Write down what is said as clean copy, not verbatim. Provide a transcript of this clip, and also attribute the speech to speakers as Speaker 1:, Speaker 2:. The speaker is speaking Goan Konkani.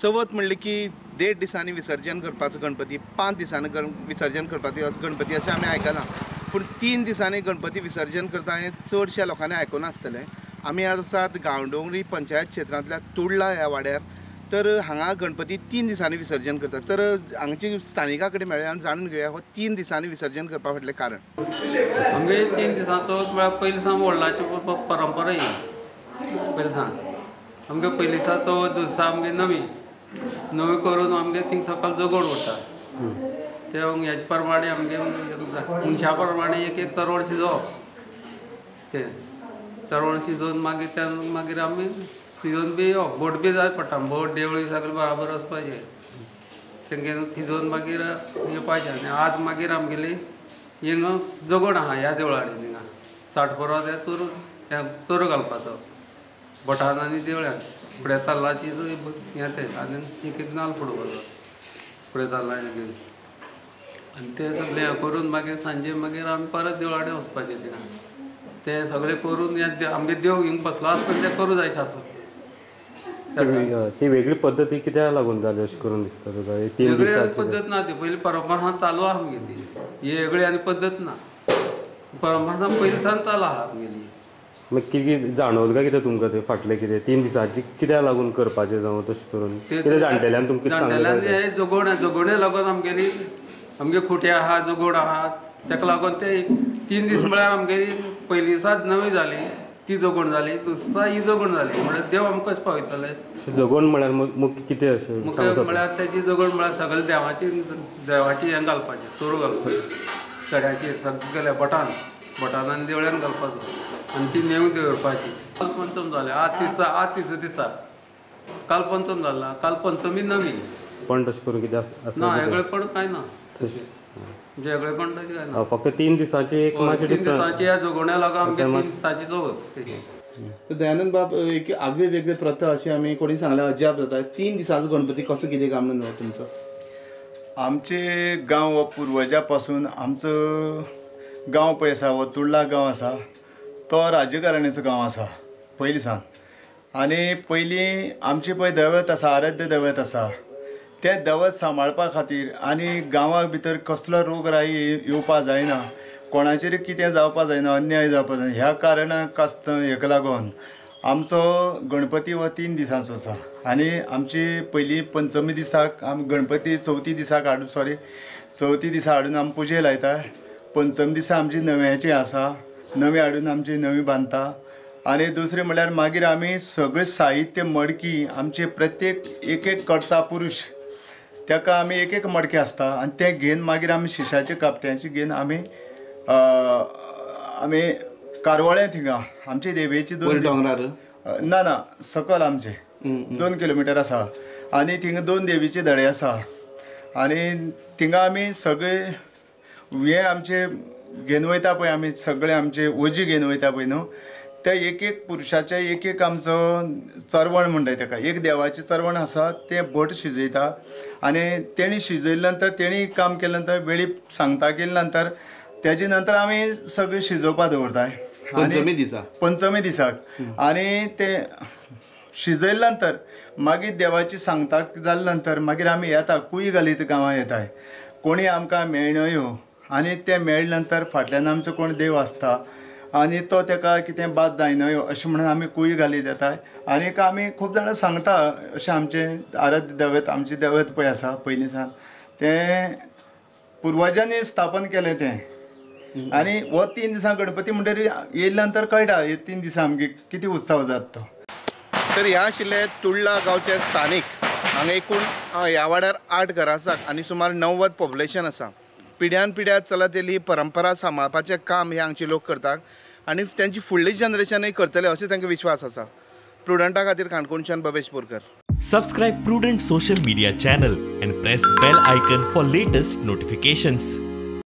Speaker 1: चवथ म्हणली की 1.5 दिसांनी विसर्जन करपाचो गणपती, 5 दिसांनी विसर्जन करपाचो गणपती अशें आमी आयकलां, पूण 3 दिसांनी गणपती विसर्जन करता हें चडश्या लोकांनी आयकूंक नासतलें। आमी आज आसात गांवडोंगरी पंचायत क्षेत्रांतल्या तुडला ह्या वाड्यार। तर हांगा गणपती 3 दिसांनी विसर्जन करतात। तर हांगची स्थानिका कडेन मेळ्ळ्या आनी जाणून घेवया हो 3 दिसांनी विसर्जन करपा फाटलें कारण।
Speaker 2: आमगे 3 दिसांचो म्हळ्यार पयलीं सावन व्हडलाची परंपरा ही। पयलीं सावन आमगे पयलीं दिसा चवथ दिसा आमगे नवी नवी करून आमगे थिंग सकाळ जगोड उरता। ते हेजे प्रमाणे आमगे मनशा प्रमाणे एक एक चरवण शिजोवप, ते चरवण शिजोवन मागीर त्या मागीर आमी शिजोवन बी येवप। बोट बी जाय पडटा, बोट देवळी सगळें बराबर वचपाचें, तेंगे शिजोवन मागीर येवपाचें। आनी आज मागीर आमगेली हिंगा जगोड आहा ह्या देवळा कडेन, हिंगा 60 पोरवा ते चोरू चोरू घालपाचो भटान आनी देवळ्यान फुडें ताल्लाची हें तें आनी एक एक नाल्ल फोडपाचो फुडें ताल्ला घेवन, आनी तें सगळें हें करून मागीर सांजे मागीर आमी परत देवळा कडेन वचपाचें। थिंगा तें सगळें करून हें आमगे देव हिंगा बसलो आसतना तें करूं जाय शास्त्र।
Speaker 3: ती वेगळी पद्दती कित्याक लागून जाली अशें करून दिसता तुका?
Speaker 2: वेगळी पद्दत ना, ती पयलीं परंपरा चालू आहा आमगेली, ही वेगळी आनी पद्दत ना, परंपरा पयलीं सावन चालू आहा आमगेली।
Speaker 3: मागीर कितें जाणवलें काय कितें तुमकां तें फाटलें कितें 3 दिसांची कित्याक लागून करपाचें जावं तशें करून कितें जाणटेल्यान तुमकां
Speaker 2: जाणटेल्यान हें जगोण जगोणे लागून आमगेली आमगे खुटे आहा जगोड आहा, ताका लागून ते 3 दीस म्हळ्यार आमगेली पयलीं दिसाच नवी जाली ती जगोण जाली, दुसरा ही जगोण जाली, म्हळ्यार देव आमकां कशें पावयतले।
Speaker 3: जगोण म्हळ्यार मुख्य कितें अशें?
Speaker 2: मुख्य म्हळ्यार तेजी जगोण म्हळ्यार सगळे देवाची देवाची हें घालपाचें, चोरू घालपाचें चड्याची सगळे भटान भटान आनी देवळ्यान घालपाचो आनी ती नेव दवरपाची। काल पंचम जालें, आज दिसा आज तिसऱ्या दिसा काल पंचम जाला, काल पंचमी नवी
Speaker 3: पण तशें करून कितें
Speaker 2: ना वेगळेपण कांय ना, म्हणजे वेगळेपण तशें कांय ना,
Speaker 3: फक्त 3 दिसांची एक
Speaker 2: 3 दिसांची ह्या जगोण्या लागून आमगे 3 दिसांची चवथ।
Speaker 1: तर दयानंद बाब, एक आगळी वेगळी प्रथा अशी आमी कोणी सांगल्यार अजाप जाता, 3 दिसांचो गणपती कसो कितें काय म्हणून तुमचो?
Speaker 4: आमचे गांव हो पुर्वजा पासून आमचो गांव पळय आसा हो तुडला गांव आसा, तो राज्यघराण्याचो गांव आसा पयलीं सावन। आनी पयलीं आमचें पळय दैवत आसा, आराध्य दैवत आसा, तें दैवत सांबाळपा खातीर आनी गांवा भितर कसलो रोग राय येवपा जायना, कोणाचेर कितें जावपा जायना, अन्याय जावपा जायना, ह्या कारणाक हेका लागून आमचो गणपती हो 3 दिसांचो आसा। आनी आमची पयलीं पंचमी दिसाक आमी गणपती चवथी दिसाक हाडून सॉरी चवथी दिसा हाडून आमी पुजे लायता, पंचमी दिसा आमची नव्याची आसा, नवी हाडून आमची नवी बांदता। आनी दुसरें म्हळ्यार मागीर आमी सगळें साहित्य मडकी आमचे प्रत्येक एक एक करता पुरूश ताका आमी एक एक मडके आसता आनी तें घेवन मागीर आमी शिशाचे कापट्यांचे घेवन आमी आमी कारवाळे थिंगा आमचे देवीची 2
Speaker 1: दोंगरार
Speaker 4: ना ना सकल आमचे 2 किलोमिटर आसा आनी थिंगा 2 देवीचे धडे आसा आनी थिंगा आमी सगळे हे आमचे घेवन वयता पळय, आमी सगळे आमचे ओजी घेवन वयता पळय न्हू, त्या एक एक पुरुशाचे एक एक आमचो चरवण म्हणटा ताका, एक देवाचें चरवण आसा तें भट शिजयता आनी तेणी शिजयले नंतर तेणी काम केले नंतर वेळीप सांगता केले नंतर तेजे नंतर आमी सगळें शिजोवपा दवरताय
Speaker 1: पंचमी दिसा,
Speaker 4: पंचमी दिसाक। आनी तें शिजयले नंतर मागीर देवाची सांगता जाले नंतर मागीर आमी येता कुय घालीत गांवां येताय, कोणी आमकां मेळणयो आनी तें मेळ्ळे नंतर फाटल्यान आमचो कोण देव आसता आनी तो ताका कितें बाद जायना अशें म्हणून आमी कुय घालीत येताय। आनीक आमी खूब जाणां सांगता अशें आमचें आराध्य दैवत आमचें दैवत पळय आसा पयलीं सावन तें पुर्वजांनी स्थापन केलें तें, आनी हो 3 दिसां गणपती म्हणटकीर येयल्या नंतर कळटा हे 3 दिसां आमगे कितें उत्सव जाता तो।
Speaker 1: तर ह्या आशिल्ले तुडला गांवचे स्थानीक। हांगा एकूण ह्या वाड्यार 8 घरां आसात आनी सुमार 90 पॉप्युलेशन आसा। पिढ्यान पिढ्या चलत येयल्ली ही परंपरा सांबाळपाचें काम हे हांगचे लोक करतात आनी तेंची फुडली जनरेशनूय करतले अशें तांकां विश्वास आसा। प्रुडंटा खातीर काणकोणच्यान Bhavesh Borkar.
Speaker 5: Subscribe Prudent social media channel and press bell icon for latest notifications.